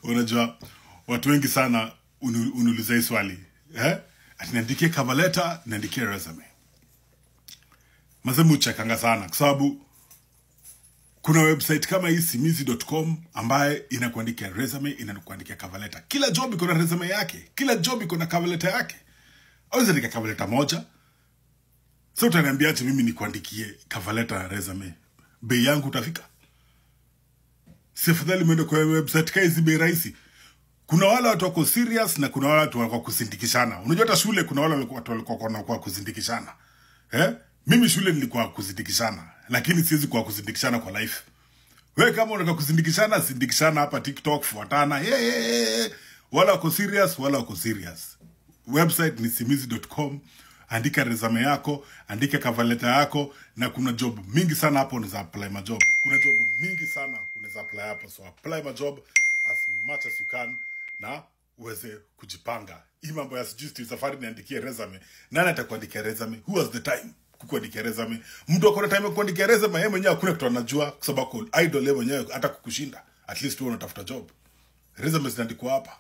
Unajua watu wengi sana uniuliza hii swali, eh? Ati niandikie cover letter, niandikie resume. Mazee uchekanga sana kwa sababu kuna website kama hii simizi.com ambaye inakuandikia resume, inakuandikia cover letter. Kila job iko na resume yake, kila job iko na cover letter yake. Hauwezi andika cover letter moja. So utaniambia ati mimi nikuandikie cover letter na resume, bei yangu utafika? Si afadhali mwende kwa website kaa hizi, bei rahisi. Kuna wale watu wako serious na kuna wale watu wako kusindikishana. Unajua hata shule kuna wale watu walikuwa kwa kusindikishana. Eh? Mimi shule nilikuwa kusindikishana, lakini siwezi kuwa kusindikishana kwa life. Wewe kama unataka kusindikishana, sindikishana hapa TikTok, fuatana. Yeah, yeah, yeah. Wala wako serious, wala wako serious. Website ni simizi.com. Andika resume yako, andika cover letter yako, na kuna job mingi sana hapo unaweza apply ma job. Kuna job mingi sana unaweza apply hapo. So apply ma job as much as you can na uweze kujipanga. Hii mambo ya sijui Steve Safari niandikie resume. Nani atakuandikia resume? Who has the time kukuandikia resume? Mtu akona time ya kuandikia resume, yeye mwenyewe hakuna kitu anajua kwa sababu ako idle yeye mwenyewe hata kukushinda. At least wewe unatafuta job. Resume zinaandikwa hapa.